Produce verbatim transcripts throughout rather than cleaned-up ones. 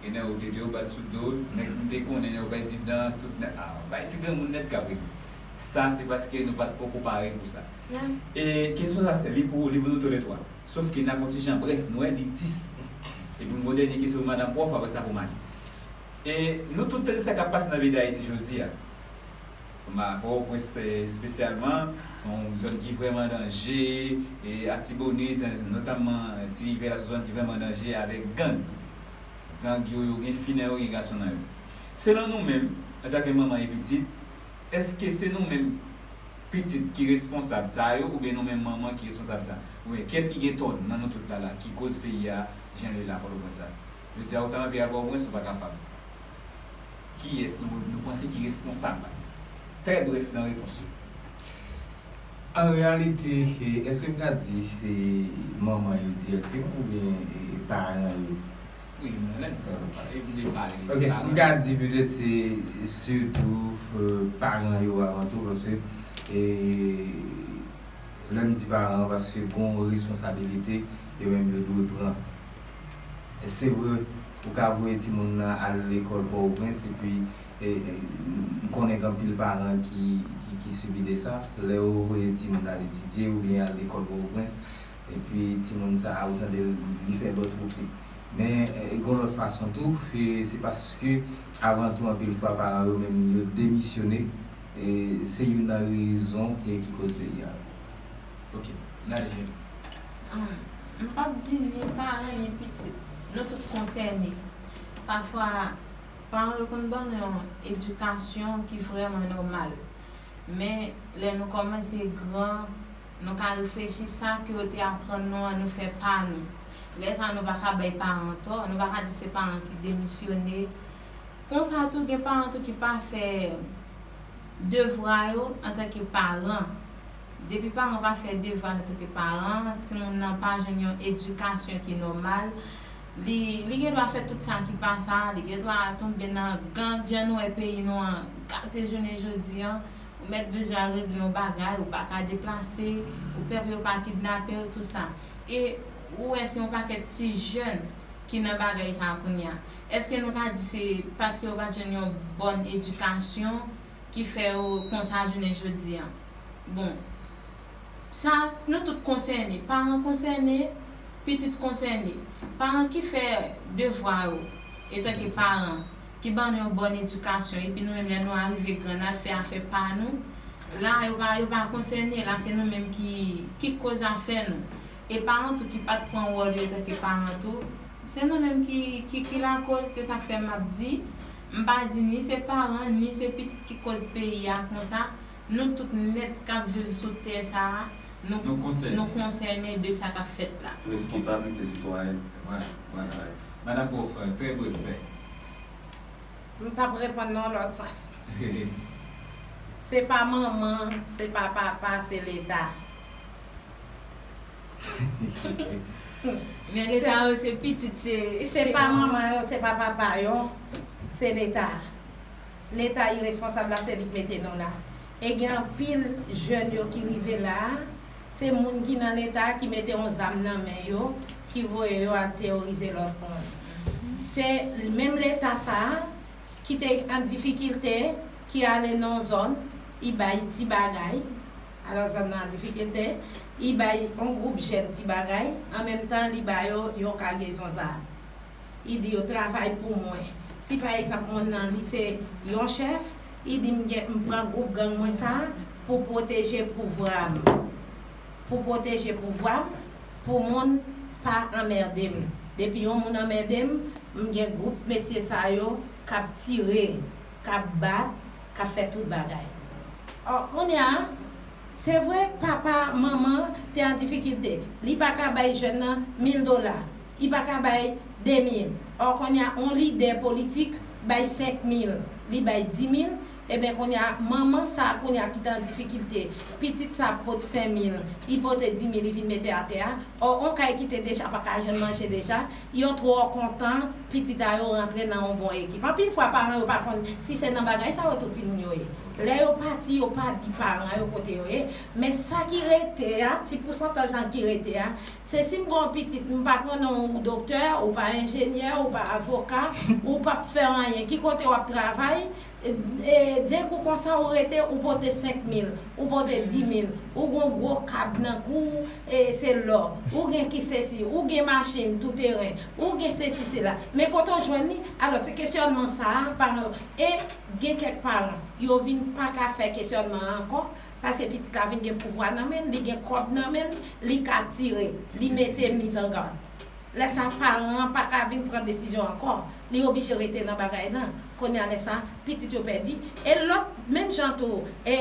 Gen nèg ou te di yo bat sou do, nèg m te konnen yo bay di dan, tout nèg, ah, bay ti granmoun nèt k ap regle. Sa se paske nou pa t poko pare pou sa. E kesyon sa se li pou, li pou nou toulètwa. Sof ke n ap yon ti jan brèf, nou wè li dis. Epi m gon dènye kesyon pou madanm pwòf, apre sa pou Mali. E nou tout tande sa k ap pase nan peyi Dayiti jodi a. Pòtoprens espesyalman, se yon zòn ki vrèman danje, e Atibonit, notamman Ti Rivyè la, se yon zòn ki vrèman danje avèk gang. Gang yo, yo gen fi nan yo, gen gason nan yo. Selon nou menm, antanke manman e pitit, èske se nou menm pitit ki responsab sa yo, oubyen nou menm manman ki responsab sa? Oubyen kiyès ki gen tò nan nou tout la la, ki koz peyi a jan l ye la, Pòtoprens la? Jodi a, ou ta anvi al Pòtoprens, ou pa kapab. Kiyès nou, nou panse ki responsab? Trè brèf nan repons ou. An reyalite, e, èske m ka di se manman yo dirèkteman oubyen, e, paran yo? Wi, men lè di sa, papa, e vle pale de paran. Ok, m ka di petèt se sitou, e, paran yo avan tou, paske, e, lè m di paran, paske gon responsabilite yo menm yo dwe pran. E se vre, ou ka voye timoun nan al lekòl Pòtoprens, epi, e, e, m konnen gen anpil paran ki, ki, ki sibi de sa. Lè yo voye timoun al etidye oubyen al lekòl Pòtoprens, epi timoun sa a, ou tande l, li fè lòt wout li. Men, e, gen lòt fason tou, e, se paske, avan tou, anpil fwa, paran yo menm, yo demisyone, e se youn nan rezon, e, ki koz peyi a. Ok, n ale jwenn. Ahn, m p ap di ni paran ni pitit. Nou tout konsène. Pafwa, paran yo konn ban nou yon edikasyon ki vrèman nòmal. Men, lè nou kòmanse gran, nou ka reflechi sa ke yo te aprann nou an, nou fè pa nou. Lè sa a, nou pa ka bay paran tò, nou pa ka di se paran ki demisyone. Konsa tou, gen paran tou ki pa fè devwa yo antanke paran. Depi paran pa fè devwa l antanke paran, timoun nan pa jwenn yon edikasyon ki nòmal, li, li gen dwa fè tout sa ki pa sa, li gen dwa tonbe nan gang, jan nou wè peyi nou an gate jounen jodi an. Ou mèt bezwen al regle yon bagay, ou pa ka deplase, ou pè pou yo pa kidnape w, tou sa. E ou wè se yon pakèt ti jèn ki nan bagay sa a kounye a. Èske nou ka di se paske yo pa t jwenn yon bòn edikasyon ki fè yo konsa jounen jodi an? Bon, sa, nou tout konsène. Paran konsène, pitit konsène. Paran ki fè devwa yo, etanke paran, ki ban nou yon bòn edikasyon, epi nou menm, lè nou arive gran, n al fè afè pa nou, la, yo pa, yo pa konsène, la, se nou menm ki, ki koz afè nou. E paran tou ki pa t pran wòl yo etanke paran tou, se nou menm ki, ki, ki lakòz, se sa k fè m ap di, m pa di ni se paran, ni se pitit ki koz peyi a konsa, nou tout nèt k ap viv sou tè sa a, nou, nou konsène, nou konsène de sa k ap fèt la. Responsablite sitwayèn. Vwala, vwala. Madanm pwofesè, trè brèf, fè. M t ap reponn nan yon lòt sans. Se pa manman, se pa papa, se Leta. Men Leta yo se pitit, se, se pa manman yo, se pa papa yo, se Leta. Leta iresponsab la, se li k mete nou la. E gen anpil jèn yo ki rive la a, se moun ki nan Leta ki mete yon zam nan men yo, ki voye yo al teworize lòt moun. Se menm Leta sa a ki te an difikilte, ki ale nan yon zòn, li bay ti bagay, alò zòn nan an difikilte, li bay yon gwoup jèn ti bagay, an menm tan li ba yo yon kagezon zam. Li di yo travay pou mwen. Si pa egzanp moun nan li se yon chèf, li di m gen, m pran gwoup gang mwen sa a pou pwoteje pouvwa m. Pou pwoteje pouvwa m, pou moun pa anmède m. Depi yon moun anmède m, m gen gwoup mesye sa yo k ap tire, k ap bat, k ap fè tout bagay. Ò, kounye a, se vre, papa, manman te an difikilte. Li pa ka bay jèn nan mil dola. Li pa ka bay de mil. Ò, kounye a, yon lidè politik bay senk mil, li bay di mil, Ebyen kounye a, manman sa a kounye a ki te an difikilte, pitit sa ap pot senk mil, li pote dis mil, li vin mete atè a. Ò, on kay ki te deja pa ka jwenn manje deja, yo twò kontan, pitit a yo rantre nan yon bon ekip. Anpil fwa, paran yo pa konn si se nan bagay sa yo tout timoun yo ye. Lè yo pati, yo pa di paran yo kote yo ye. Men sa ki rete a, ti pousantaj lan ki rete a, se si m gen yon pitit, m pa konnen ou doktè, ou pa enjenyè, ou pa avoka, ou p ap fè anyen, ki kote w ap travay, e, e, denkou konsa ou rete, ou pote senk mil, ou pote dis mil, ou gen yon gwo kab nan kou w, e, se lò, ou gen ki sesi, ou gen machin tou teren, ou gen sesi sela. Men kote w jwenn li? Alò, se kesyònman sa a, paran yo, e gen kèk paran, yo vin pa ka fè kesyònman an ankò, paske pitit la vin gen pouvwa nan men l, li gen kòb nan men l, li ka tire, li mete mizangad. Lè sa a, paran an pa ka vin pran desizyon ankò. Li oblije rete nan bagay lan. Kounye a, lè sa a, pitit yo pèdi. E lòt, menm jan tou, e,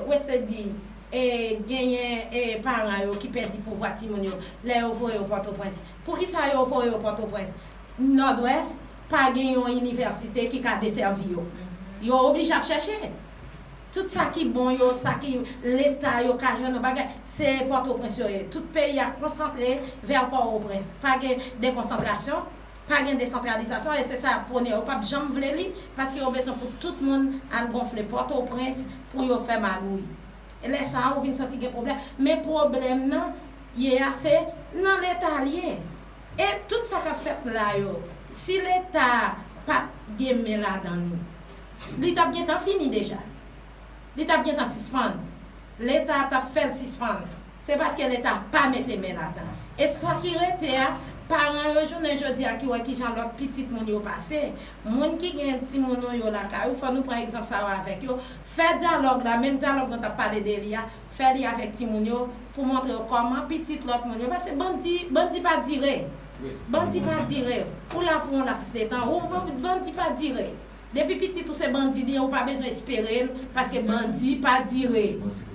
Wesley di, e, genyen, e, paran yo ki pèdi pouvwa timoun yo lè yo voye yo Pòtoprens. Poukisa yo voye yo Pòtoprens? Nòdwès pa gen yon inivèsite ki ka desèvi yo. Yo oblije ap chèche. Tout sa ki bon yo, sa ki leta yo ka jwenn yon bagay, se Pòtoprens yo ye. Tout peyi a konsantre vè Pòtoprens. Pa gen dekonsantrasyon, pa gen desantralizasyon, e se sa y ap pwone. Yo p ap janm vle li, paske yo bezwen pou tout moun al gonfle Pòtoprens pou yo fè magouy. E lè sa a, ou vin santi gen pwoblèm. Men pwoblèm nan ye a, se nan leta l ye. E tout sa k ap fèt la yo, si leta pa t gen men ladan li, li t ap gentan fini deja. Li t ap gentan sispann. Leta t ap fè l sispann. Se paske leta pa mete men ladan. E sa ki rete a, paran yo jounen jodi a ki wè kijan lòt pitit moun yo pase. Moun ki gen timoun nou yo lakay ou, fò nou pran egzanp sa yo avèk yo. Fè dyalòg la, menm dyalòg nou t ap pale de li a, fè li avèk timoun yo pou montre yo kòman pitit lòt moun yo. Paske bandi, bandi pa dire. Bandi pa dire. Ou la pou yon laps de tan. Ou, bandi pa dire. Depi pitit ou se bandi li ye, ou pa bezwen espere l, paske bandi pa dire.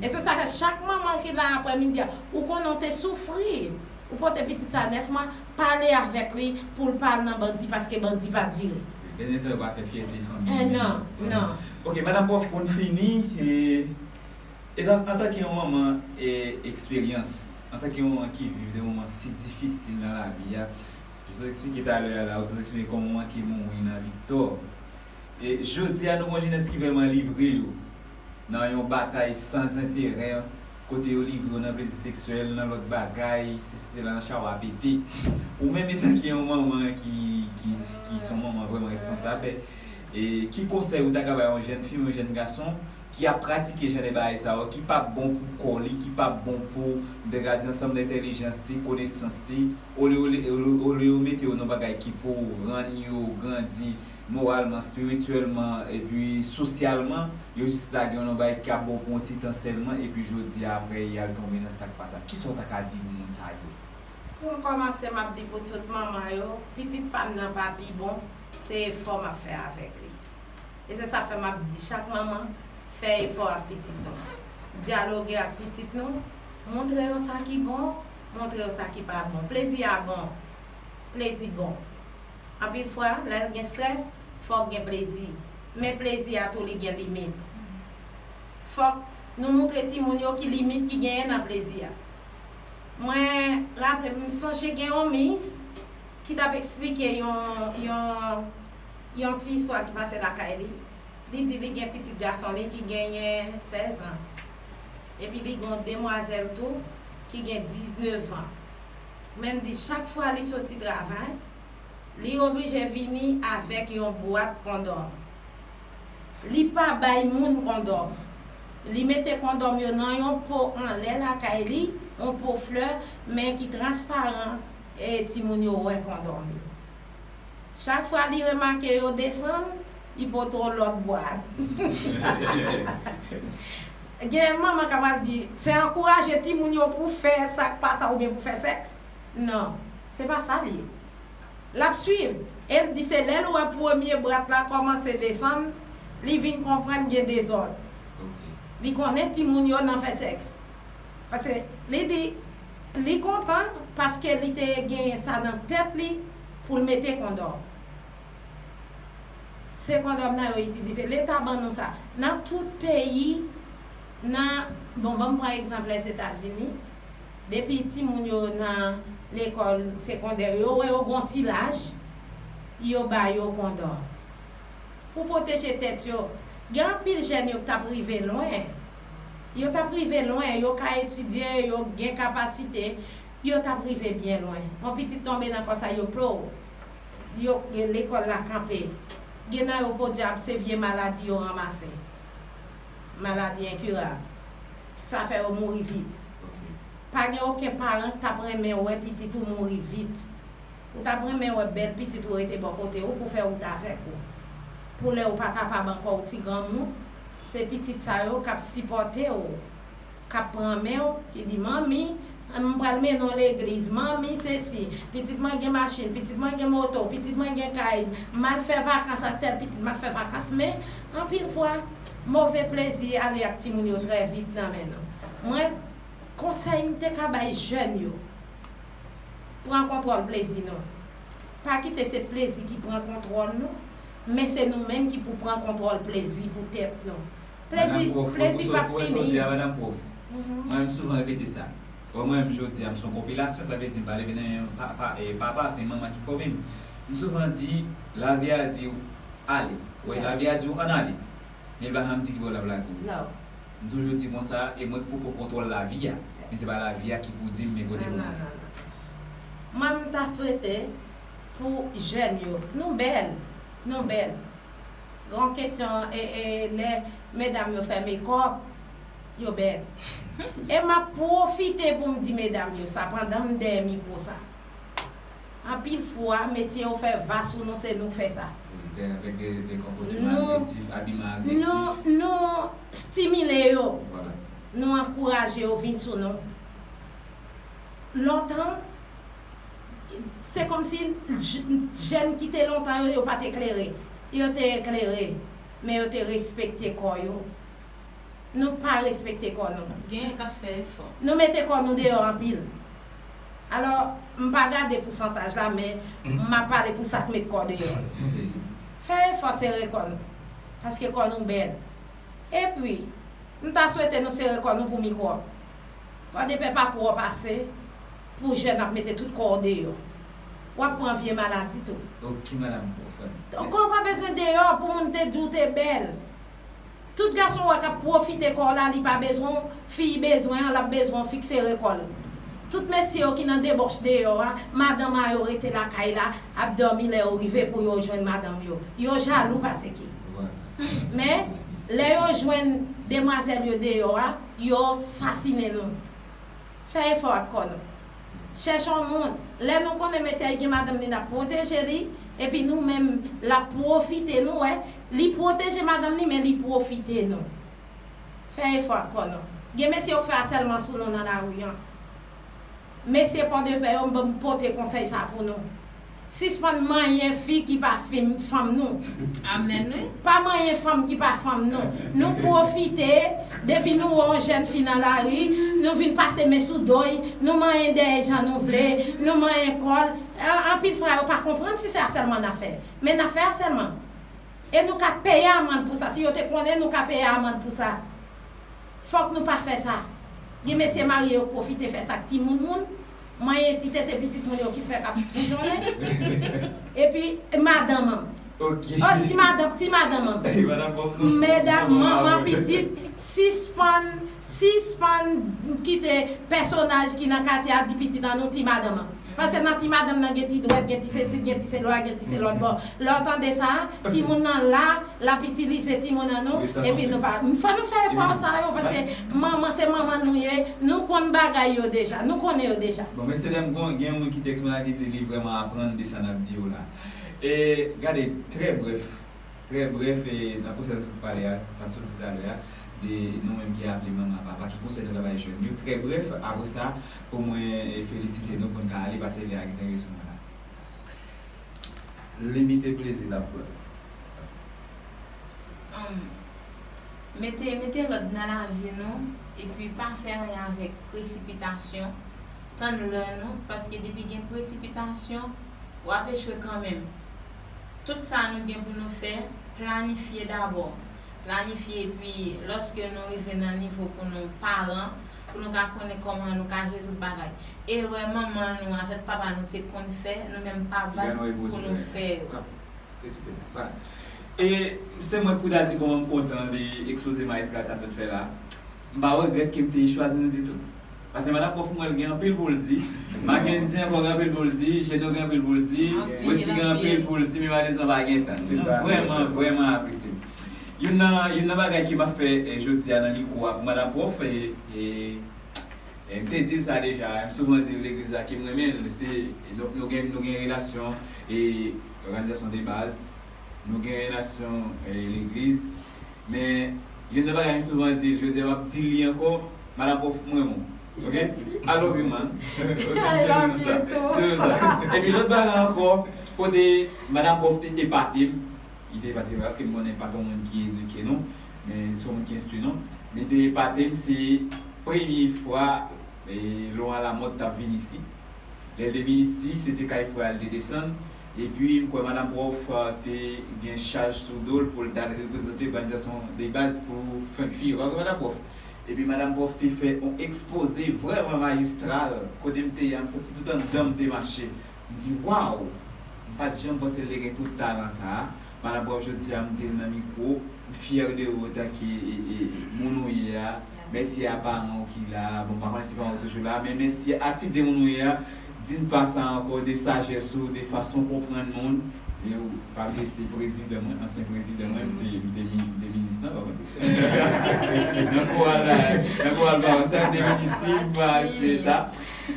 E se sa fè chak manman ki la aprè midi a, ou konnen w te soufri. Ou pote pitit sa nèf mwa, pale avèk li pou l pa al nan bandi, paske bandi pa dire. Dènye tan yo pa fè fyète fanmi. Eh, non, non. Ok, madanm pwòf, pou n fini, e, e nan, antanke yon manman, e, eksperyans, antanke yon manman ki viv de moman si difisil nan lavi a, jan w eksplike talè a la, ou sot eksplike kòman w manke mouri nan Viktò. E jodi a, nou gen yon jenès ki vrèman livre yo nan yon batay san enterè, kote yo livre yo nan plezi seksyèl, nan lòt bagay, sesi sela, nan chawa pete. Ou menm, etanke yon manman ki, ki, ki se yon manman vrèman responsab, e ki konsèy ou ta ka bay yon jèn fi, yon jèn gason ki ap pratike jan de bagay sa yo, ki p ap bon pou kò li, ki p ap bon pou, m te ka di, ansanm de entèlijans li, konesans li, olye, olye, olye yo mete yo nan bagay ki pou rann yo grandi moralman, espirityèlman, epi sosyalman, yo jis lage yo nan bagay ki ap bon pou yon ti tan sèlman, epi jodi a, apre, y al tonbe nan sa k pa sa. Kisa w ta ka di pou moun sa yo? Pou m kòmanse, m ap di pou tout manman yo, pitit pa m nan pa pi bon, se efò m ap fè avèk li. E se sa fè m ap di chak manman, fè efò ak pitit nou. Dyaloge ak pitit nou, montre yo sa ki bon, montre yo sa ki pa bon. Plezi a bon, plezi bon. Anpil fwa, lè gen strès, fòk gen plezi. Men plezi a tou, li gen limit. Fòk nou montre timoun yo ki limit ki genyen nan plezi a. Mwen raple m, m sonje gen yon mis ki t ap eksplike yon, yon, yon ti istwa ki pase lakay li. Li di li gen pitit gason li ki genyen sèz an. Epi li gen yon demwazèl tou ki gen diznèf an. Men li di chak fwa li soti travay, li oblije vini avèk yon bwat kondòm. Li pa bay moun kondòm. Li mete kondòm yo nan yon po anlè lakay li, yon po flè, men ki transparan, e timoun yo wè kondòm yo. Chak fwa li remake yo desann, li pote yon lòt bwat. Gen manman k ap di, se ankouraje timoun yo pou fè sa k pa sa oubyen pou fè sèks. Non, se pa sa l ye. L ap swiv. E l di se lè l wè premye bwat la kòmanse desann, li vin konprann gen dezòd. Li konnen timoun yo nan fè sèks. Paske li di, li kontan paske li te genyen sa nan tèt li pou l mete kondòm. Se kondòm nan yo itilize. Leta ban nou sa. Nan tout peyi, nan, bon, ban m pran egzanp Lèzetazini. Depi timoun yo nan lekòl segondè, yo wè yo gon ti laj, yo ba yo kondòm. Pou pwoteje tèt yo. Gen anpil jèn yo k t ap rive lwen. Yo t ap rive lwen, yo ka etidye, yo gen kapasite, yo t ap rive byen lwen. Yon pitit tonbe nan kò sa, yo plow. Yo, lekòl la kanpe. Gen nan yo, podyab, se vye maladi yo ranmase. Maladi enkirab. Sa fè yo mouri vit. Pa gen okenn paran k t ap renmen wè pitit ou mouri vit. Ou t ap renmen wè bèl pitit ou rete bò kote ou pou fè wout avèk ou. Pou lè ou pa kapab ankò, ou ti granmoun, se pitit sa yo k ap sipòte ou, k ap pran men w, ki di, "Manmi, m pral mennen w legliz. Manmi, sesi. Pitit mwen gen machin. Pitit mwen gen moto. Pitit mwen gen kay. M al fè vakans ak tèl pitit. M al fè vakans." Men, anpil fwa, move plezi ale ak timoun yo trè vit nan men nou. Mwen, konsèy m te ka bay jèn yo, pran kontwòl plezi nou. Pa kite se plezi ki pran kontwòl nou, men se nou menm ki pou pran kontwòl plezi pou tèt nou. Plezi, plezi p ap fini. Madanm Pwòf, mwen menm souvan repete sa. Wè mwen menm jodi a, m se yon konpilasyon, sa vle di m pa leve nan yon pa, pa, e, papa, se manman ki fòme m. M souvan di, lavi a di w, ale. Wè, lavi a di w, ann ale. Men l pa janm di ki bò l ap lage w. M toujou di konsa, e mwen k pou pran kontwòl lavi a. Men se pa lavi a ki pou di m men kote pou m ale. Mwen, m ta swete pou jèn yo, nou bèl, nou bèl. Gen yon kesyon, e, e, lè medam yo fè mekòp, yo bèl. E m ap pwofite pou m di medam yo sa pandan m dèyè mikwo sa. Anpil fwa, mesye yo fè va sou nou, se nou fè sa. Nou, nou, nou stimile yo. Nou ankouraje yo vin sou nou. Lontan, se kòmsi jèn ki te lontan yo, yo pa te klere. Yo te eklere, men yo te respekte kò yo. Nou pa respekte kò nou. Genyen k ap fè efò. Nou mete kò nou deyò anpil. Alò, m pa gade pousantaj la, men m ap pale pou sa k met kò deyò. Fè efò sere kò nou. Paske kò nou bèl. Epi, m ta swete nou sere kò nou pou mikwòb. Pòdepè pa pwòp ase pou jèn ap mete tout kò w deyò. W ap pran vye maladi tou. Ok, madanm pwòf. Kò w pa bezwen deyò pou moun te di w te bèl. Tout gason w wè k ap pwofite kò w la, li pa bezwen w, fi bezwen an, l ap bezwen w, fi k sere kò l. Tout mesye yo ki nan debòch deyò a, madanm a yo rete lakay la, ap dòmi lè yo rive pou yo jwenn madanm yo. Yo jalou pase ki. Men, lè yo jwenn demwazèl yo deyò a, yo sasinen nou. Fè efò ak kò nou. Chèche yon moun. Lè nou konnen mesye a gen madanm li, n ap pwoteje li. Epi nou menm, l ap pwofite nou, wè. Li pwoteje madanm li, men li pwofite nou. Fè efò ak kò nou. Gen mesye yo k fè asèlman sou nou nan lari an. Mesye Pòdepè yo, m pote konsèy sa pou nou. Sispann manyen fi ki pa fanm nou. Amèn, wi. Pa manyen fanm ki pa fanm nou. Nou pwofite, depi nou wè yon jèn fi nan lari, nou vin pase men sou do l, nou manyen dèyè l jan nou vle, nou manyen kò l. Anpil fwa, yo pa konprann si se asèlman n ap fè. Men n ap fè asèlman. E nou ka peye amann pou sa. Si yo te konnen, nou ka peye amann pou sa. Fòk nou pa fè sa. Gen mesye marye yo k pwofite fè sa ak timoun moun. Manyen ti tete pitit moun yo ki fèk ap boujonnen. Epi madanm an. Ok. Oh, ti madanm, ti madanm an. Medam, manman pitit, sispann, sispann kite pèsonaj ki nan katye a di pitit an nou ti madanm an. Paske nan ti madanm nan gen ti dwèt, gen ti sesi, gen ti se lwa, gen ti se lòt bò. Lè w tande sa, timoun nan la, l ap itilize timoun an nou, epi nou pa. Fò nou fè efò sa yo, paske manman se manman nou ye, nou konn bagay yo deja, nou konnen yo deja. Bon, mesye dam, gen yon moun ki tèks mwen la ki di li vrèman aprann de sa n ap di yo la. E, gade, trè brèf, trè brèf, e, nan konsèy nou pale a, sa m sot di talè a, de nou menm ki aple manman papa, ki konsèy nou ka bay jèn yo, trè brèf, apre sa, pou mwen, e, felisite nou, pou n ka ale, paske lè a gentan rive sou mwen la. Limite plezi n ap pran. Mete, mete lòd nan lavi nou, epi pa fè anyen avèk presipitasyon. Tann lè nou, paske depi gen presipitasyon, w ap echwe kanmenm. Tout sa nou gen pou nou fè, planifye dabò. Planifye, epi lòske nou rive nan nivo pou nou paran, pou nou ka konnen kòman nou ka jere tout bagay. Erè manman nou avèk papa nou te konn fè, nou menm pa bat pou nou fè yo. Se sipè. Vwala. E se mwen k pou ta di kòman m kontan de ekspoze majestral sa nou t fè la. M pa regrèt ke m te chwazi nou ditou. Paske madan pwòf m wè l gen anpil pou l di. Mackendy ankò gen anpil pou l di. Jeno gen anpil pou l di. Wesly gen anpil pou l di, men malerezman pa gen tan. M vrèman, vrèman apresye. Youn nan, youn nan bagay ke m ap fè eh, jodi a nan mikwo a pou madan pwòf, e, e, e m te di l sa deja, m souvan di l legliz la ke m renmen l, se nou, nou gen, nou gen relasyon e òganizasyon de baz, nou gen relasyon e legliz, men youn nan bagay m souvan di l, jodi a m ap di l li ankò, madan pwòf m renmen w. Ok? I love you, man. Osi m jere nou sa. Jere nou sa. Epi lòt bagay ankò, kote madan pwòf te epate m, li te epate m paske m konnen pa t yon moun ki edike non, men se yon moun ki enstwi non, men li te epate m se premye fwa e, Laurent Lamothe t ap vin isi. Lè l te vin isi, se te kay frè a l te desann. Epi, m kwè madan pwòf te gen chaj sou do l pou l t al reprezante òganizasyon de baz pou Funk Fio. Ou pa vre, madan pwòf? Epi, madan pwòf te fè yon ekspoze vrèman majistral. Kote m te ye a, m santi tout anndan m te mache. M di, waw! M pa t janm panse l te gen tout talan sa a. Madan pwòf, jodi a, m di l nan mikwo, m fyè de ou antanke e, e, moun ou ye a. Mèsi a paran w ki la. Bon, m pa konnen si paran w toujou la, men mèsi a tip de moun ou ye a. D'une part sa ankò, de sajès ou, de fason w konprann moun. E ou pa bliye se prezidan mwen, ansyen prezidan mwen, m se, m se mi- m te minis lan, pa kont. Nan koral la, nan koral pa sa, m te minis li, m pa espere sa.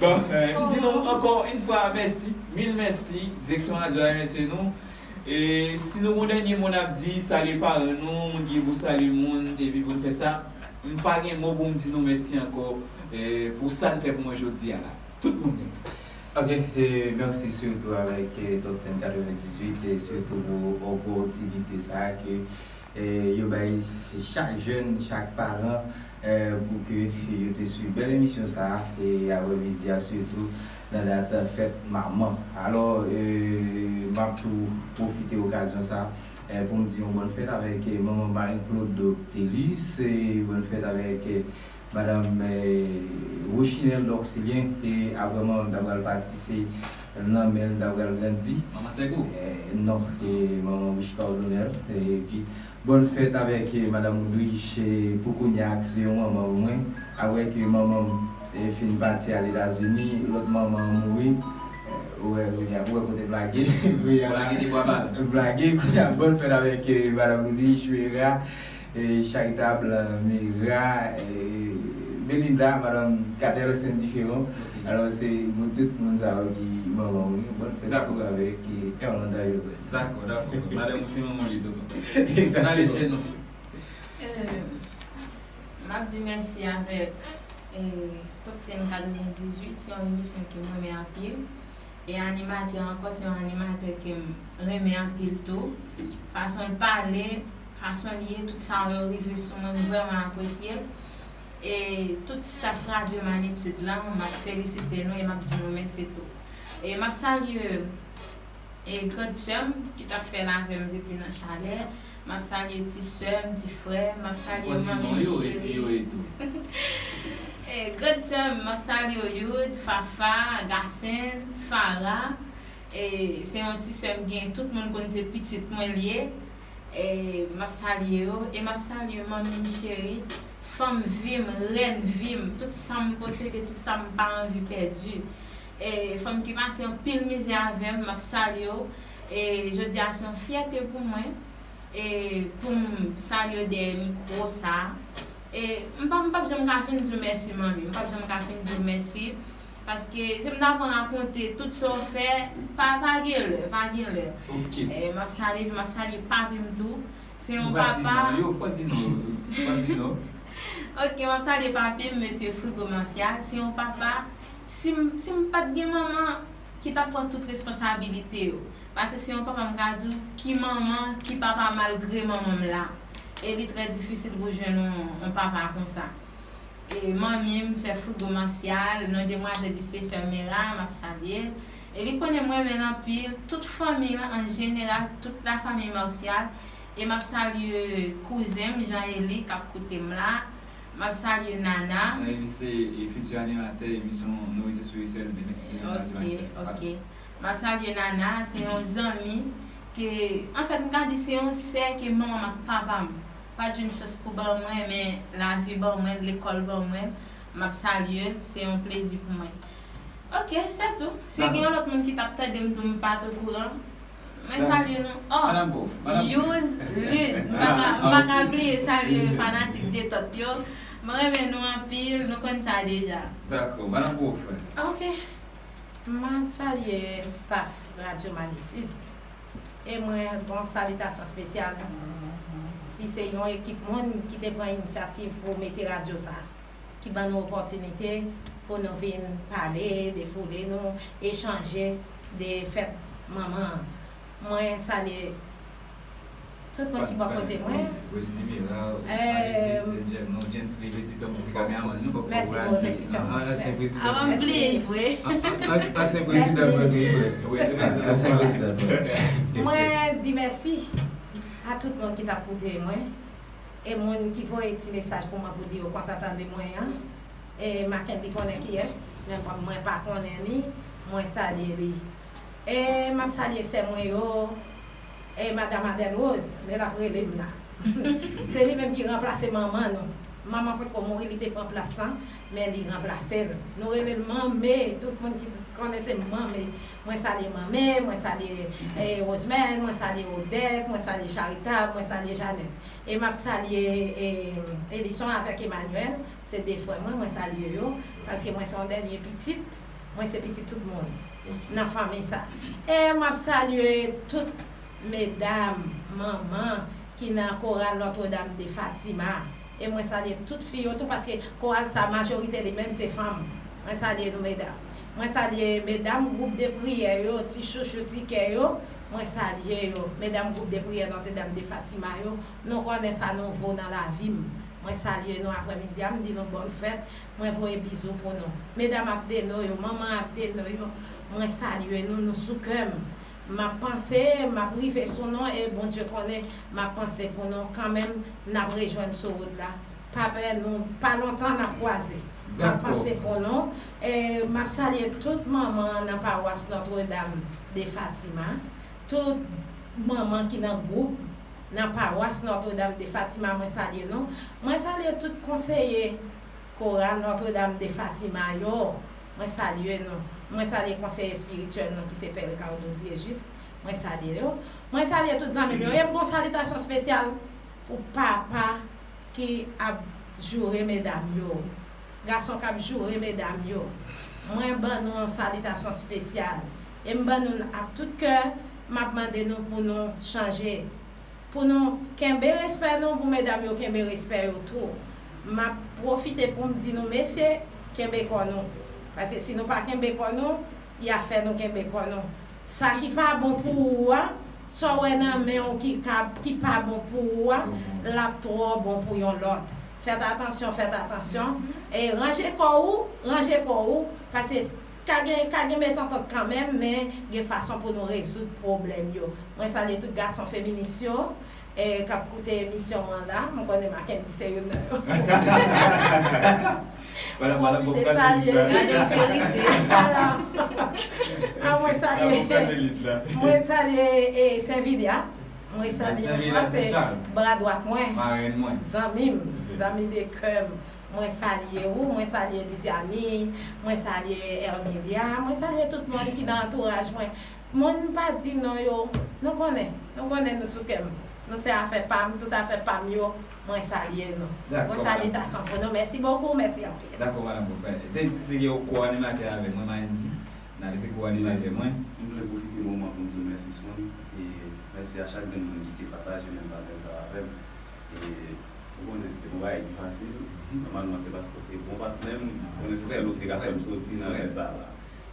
Bon, eh, m di nou ankò yon fwa mèsi, mil mèsi, direksyon radyo a remèsye nou. E si nou gon dènye mo n ap di, salye paran nou, moun ki gen pou salye moun, epi pou n fè sa, m pa gen mo pou m di nou mèsi ankò eh, pou sa n fè pou mwen jodi a la. Tout moun menm. Ok, e mèsi sitou avèk eh, Top Ten katrevendizuit e sitou pou opòtinite sa a ke eh, yo bay chak jèn, chak paran eh, pou ke yo te swiv bèl emisyon sa a e aprèmidi a sitou nan dat fèt manman. Alò, eh, m ap tou pwofite okazyon sa a eh, pou m di yon bòn fèt avèk eh, manman Marie Claude Octelus, eh, bòn fèt avèk eh, Madanm eh, Rochinelle Dorcilien, e apre manman m ta pral pati, se nan men l m ta pral grandi. Manman Sègo? Eh, non, e manman Wich Cardonel. Epi, bòn fèt avèk eh, Madanm Woodrich eh, pou kounye a, se yon manman pou mwen. Apre ke manman m eh, fin pati al Etazini, lòt manman an mouri. Eh, ou wè, ou wè, ou wè kote blage. Blage de bwa bal. Blage, kounye a, bòn fèt avèk eh, Madanm Woodrich, Mera. eh, Charitable, eh, Mera, eh, Belinda, Madanm Katel, Sendiferan. Alò, se moun, tout moun sa yo ki manman w, wi. Bòn fèt tou avèk eh, Erlanda Joseph. Dakò, dakò. Madanm ou se manman li, tonton. N ale jèn nou. Eh, m ap di mèsi avèk eh, Top Ten katrevendizuit, se yon emisyon ke m renmen anpil. E animatè ankò, se yon animatè ke m renmen anpil tou. Fason l pale, fason l ye, tout sa yo rive sou mwen, m vrèman apresye l. E tout staff Radyo Manitid lan, m ap felisite nou e m ap di nou mèsi tou. E m ap salye e grann sè m ki t ap fè l avè m depi nan Chalè. M ap salye ti sè m, ti frè m, m ap salye manmi m cheri. E grann sè m, m ap salye w Youd, Fafa, Gasen, Fara. E se yon ti sè m gen, tout moun konn se pitit mwen l ye. E m ap salye yo, e m ap salye manmi m cheri, fanm vi m, rèn vi m, tout sa m posede, tout sa m pa anvi pèdi. E fanm ki pase anpil mizè avè m, m ap salye w. E jodi a se yon fyète pou mwen. E pou m salye w dèyè mikwo sa a. E m p ap, m p ap janm ka fin di w mèsi, manmi. M p ap janm ka fin di w mèsi. Paske si m ta pran rakonte tout sa w fè, pa, pa gen lè, pa gen lè. E m ap salye, m ap salye papi m tou. Se yon papa. Ou pa di non yo, fò di non yo tou. Fò di non. Ok, m ap salye papi m, mesye Frigo Martial. Se yon papa, si m, si m pa t gen manman ki t ap pran tout responsabilite yo. Paske se yon papa m ka di w ki manman, ki papa malgre manman m la. E li trè difisil pou w jwenn yon, yon papa konsa. E manmi m, sè Frigo Martial, non demwazèl li se sè Mera, m ap salye l. E li konnen m renmen l anpil, tout fanmi l an jeneral, tout lafanmi Martial. E m ap salye kouzen m, Jean Eli, k ap koute m la. M ap salye Nana. Jean Eli se e, fiti animatè emisyon Nouriti Espirityèl, demen si Dye vle, Radyo Mache. Ok, ok. M ap salye Nana, se yon zanmi ke, anfèt, m ka di se yon sè ke manman m ak papa m pa t jwenn chans pou ban mwen, men lavi ban mwen, lekòl ban mwen. M ap salye l, se yon plezi pou mwen. Ok, se tou. Si gen yon lòt moun ki t ap tande m tou, m pa t okouran, mwen salye nou. Oh, Madame Beauf, Madame Yous Lid. M pa ka, m pa ka bliye salye fanatik Detòt yo. Mwen renmen nou anpil, nou konn sa deja. Dakò, Madame Beauf. Ok. M ap salye staff Radyo Magnitude. E mwen, bon salitasyon espesyal. Si se yon ekip moun ki te pran inisyativ pou mete radyo sa, ki ban nou opòtinite pou nou vin pale, defoule nou, echanje de fèt manman an. Mwen salye tout moun ki bò kote mwen. Wesley Miral, Marie Titine, James, non, James Lee, Petit Tom, se kameraman nou. Mèsi pou repetisyon. Avan m bliye l vre. Ansyen prezidan Blanke, wi. Wi, se prezidan. Ansyen prezidan Blanke. Mwen di mèsi a tout moun ki t ap koute mwen. E moun ki voye ti mesaj pou mwen pou di yo kontan tande mwen an. E Mackendy konnen kiyès, men mwen, mwen pa konnen li, mwen salye li. E m ap salye sè mwen yo, e Madam Adèle Rose, men l ap rele m la. Se li menm ki ranplase manman nou. Manman potko mouri, li te pran plas lan, men li ranplase l. Nou rele l Manme, tout moun ki konnen se Manme. Mwen salye Manme, mwen salye, e, Rosemène, mwen salye Odette, mwen salye Charitab, mwen salye Jeannette. E m ap salye, e, Edison avèk Emmanuel, se de frè mwen, mwen salye yo, paske mwen se yon dènye pitit, mwen se pitit tout moun nan fanmi sa. E m ap salye tout medam, manman ki nan koral Notre Dame de Fatima. E mwen salye tout fi yo tou, paske koral sa majorite li menm se fanm. Mwen salye nou medam. Mwen salye medam gwoup de priyè yo, ti chouchou, ti kè yo. Mwen salye yo. Medam gwoup de priyè Notre Dame de Fatima yo. Nou konnen sa nou vo nan lavi m. Mwen salye nou aprèmidi a, m di nou bòn fèt. Mwen voye bizou pou nou. Medam Avdeno yo, manman Avdeno yo, mwen salye nou, nou sou kè m. M ap panse, m ap rive sou nou, e Bondye konnen m ap panse pou nou kanmenm, n ap rejwenn sou wout la. Pa pè, nou pa lontan n ap kwaze. M ap panse pou nou. E m ap salye tout manman nan pawas Notre Dame de Fatima, tout manman ki nan gwoup nan pawas Notre Dame de Fatima, mwen salye nou. Mwen salye tout konseye koral Notre Dame de Fatima yo. Mwen salye nou. Mwen salye konseye espirityèl nou ki se Pè Ricardo Dieujuste. Mwen salye yo. Mwen salye tout zanmi m yo. E m gon salitasyon espesyal pou papa ki ap joure medam yo. Gason k ap joure medam yo. Mwen ban nou yon salitasyon espesyal. E m ban nou l ak tout kè, m ap mande nou pou nou chanje. Pou nou kenbe respè nou, pou medam yo kenbe respè yo tou. M ap pwofite pou m di nou, mesye, kenbe kò nou. Paske si nou pa kenbe kò nou, y a fè nou kenbe kò nou. Sa ki pa bon pou ou a, sa w wè nan men w ki ka, ki pa bon pou ou a, l ap twò bon pou yon lòt. Fèt atansyon, fèt atansyon. E ranje kò ou, ranje kò ou, paske ka gen, ka gen mezantant kanmenm, men gen fason pou nou rezoud pwoblèm yo. Mwen salye tout gason feminis yo, e, k ap koute emisyon an la. Mwen konnen Mackendy se youn nan yo. Mwen pwofite salye. Gade verite. Mwen salye, mwen salye, e, Saint Vilia. Mwen salye, mwen se bra dwat mwen. Zanmi m, zanmi de kè m. Mwen salye ou, mwen salye Luciani, mwen salye Hermilia, mwen salye tout moun ki nan antouraj mwen. Moun m pa di non yo, nou konnen, nou konnen nou sou kè m. Nou se afè pa m, tout afè pa m yo, mwen salye nou. Bon salitasyon pou nou. Mèsi bokou, mèsi anpil. Dakò, madanm Bofè. Dènye, si se gen yon ko-animatè avè mwen, Mandy, n a lese ko-animatè mwen. M vle pwofite moman pou m di w mèsi Swan, e mèsi a chak grenn moun ki te pataje menm valè sa avè m. E ou konnen, se pa yon bagay ki fasil. Nòmalman, se paske w se bon patnè m, ou konnen se sèl ou ki te ka fè m soti nan lè sa la.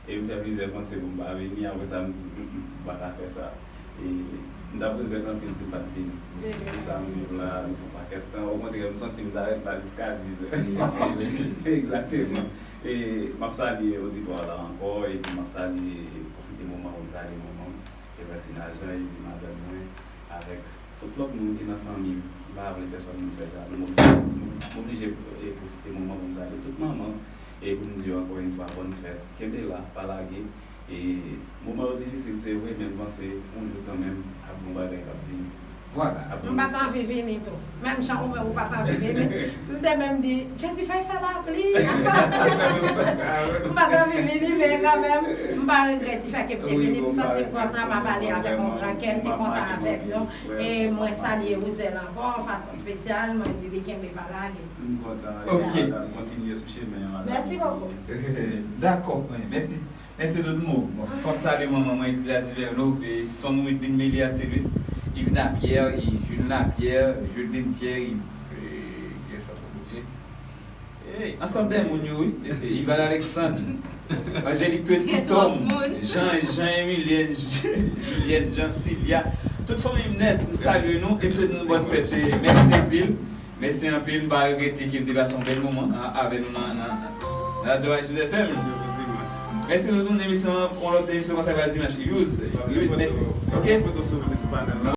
E m fè plizyè panse pou m pa vini, apre sa m di, "Mm, mm, m pa ka fè sa." E m t ap regrèt anpil si m pa t vini. Pou sa m viv la, nou fè yon pakèt tan. Okontrè, m santi m ta ret la jiska diz è. Egzakteman. E m ap salye oditwa la ankò, epi m ap salye, pwofite E moman pou m salye manman m, e vwasinajan, e madanm mwen, avèk tout lòt moun ki nan fanmi m. M pa vle pèsòn moun fè jalou, m oblije, m oblije e pwofite moman pou m salye tout manman, e pou m di yo ankò yon fwa bòn fèt. Kenbe la, pa lage. E moman yo difisil, se vre, men m panse yon jou kanmenm ap gen yon bagay k ap vini. Vwala. M pa t anvi vini tou. Menm jan ou menm ou pa t anvi vini. M te menm di, Jezi fè fè lapli. M pa t anvi vini, men kanmenm, m pa regrèt di fè ke m te vini. M santi m kontan, m ap pale avèk yon gran kè, m te kontan avèk nou. E mwen salye Rizèl ankò yon fason espesyal, mwen di li kenbe pa lage. M kontan. Ok. Kontinye sou chemen an. Mèsi bokou. Dakò, mèsi. Mèsi tout moun. Bon, fò m salye manman mwen, Exilia Diverno, e Sonwidin Meliatilis, Yvna Pierre, e Jules Lapierre, Judeline Pierre, e, e, kiyès ankò, Bondye? E, ansanm de moun yo, wi. E, Ival Alexandre, Angélique Petit, Tom, Jean, Jean Emilien, Julienne, Jean Cilia, tout fanmi m nèt, m salye nou, e m swete nou bòn fèt, e, mèsi anpil. Mèsi anpil, m pa regrete ke m te pase yon bèl moman a, avè nou nan, nan, nan Radyo Haiti F M. Mèsi tout moun, emisyon an, yon lòt emisyon konsa pral dimanch. Use, Use, mèsi. Ok? Foto sou, sou panèl la.